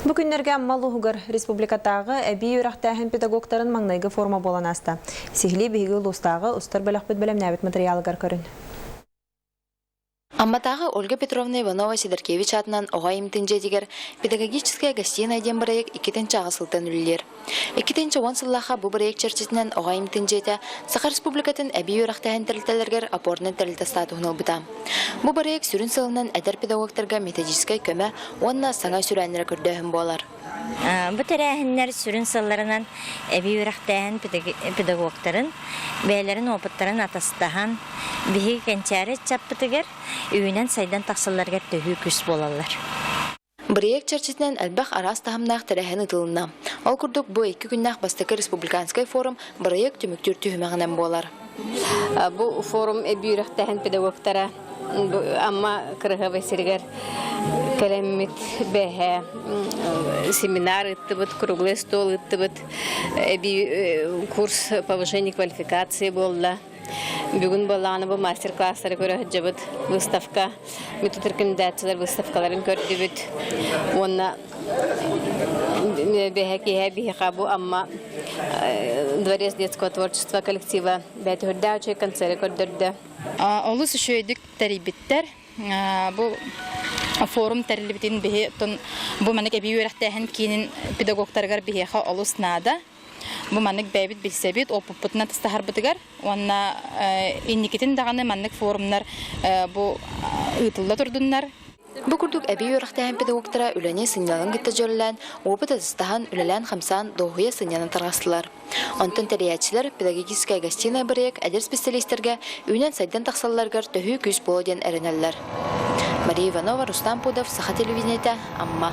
Бу күннэргэ Амма улууһугар республикатааҕы эбии үөрэхтээһин педагогтарын маҥнайгы форума буолан ааста. Сиһилии биһиги улуустааҕы устар бөлөхпүт бэлэмнээбит матырыйаалыгар көрүн. Амматааҕы Ольга Петровна Иванова-Сидоркевич аатынан оҕо айымньытын дьиэтигэр «Педагогическая гостиная» диэн бырайыак 2008 сылтан үлэлиир. 2010 сыллаахха бу бырайыак чэрчитинэн оҕо айымньытын дьиэтэ Саха Республикатын эбии үөрэхтээһин тэрилтэлэригэр опорнай тэрилтэ статуһун ылбыта. Бу бырайыак сүрүн сыалынан эдэр педагогтарга методическай көмө уонна саҥа сүрээннэри көрдөөһүн буолар. Бу тэрээһиннэр сүрүн сылларынан эбии үөрэхтээһин педагогтарын бэйэлэрин опыттарын атастаһан, биһиги кэнчээри ыччаппытыгар үүнэн-сайдан тахсалларыгар төһүү күүс буолаллар. Бырайыак чэрчитинэн элбэх араас таһымнаах тэрээһин ыытылынна. Ол курдук, бу икки күннээх бастакы республиканскай форум бырайыак түмүктүүр түһүмэҕинэн буолар. Бу форум эбии үөрэхтээһин педагогтара Амма кыраһыабай сиригэр кэлэммит бэһэ семинар ыыттыбыт, круглый стол ыыттыбыт, эбии курс повышения квалификации буолла. Бүгүн буоллаҕына бу мастер-класстары көрө сылдьабыт, выставка, метод рекомендациялар выставкаларын көрдүбүт. Уонна бэһэ киэһэ биһиэхэ бу Амма Дворец детского творчества коллектива бэйэтэ үчүгэй концеры көрдөрдө. Олус үчүгэйдик тэрийбиттэр. Бу форум тэриллибитин биһи бу маннык эбии үөрэхтээһин киинин педагогтарыгар биһиэхэ олус наада. Бу маннык бэйэбит билсэбит, опыппытынан тастаһарбытыгар уонна инникитин даҕаны маннык форумнар бу ыытылла турдуннар. Бу курдук эбии үөрэхтээһин педагогтара үлэни сынньалаҥ кытта дьүөрэлээн, опыт атастаһан, үлэлээн-хамсаан, дуоһуйа сынньанан тарҕастылар. Онтон тэрийээччилэр «Педагогическая гостиная» бырайыак эдэр специалистэргэ үүнэн-сайдан тахсалларыгар төһүү күүс буолуо диэн эрэнэллэр. Мария Иванова, Рустам Пудов, Саха телевидениетэ, Амма.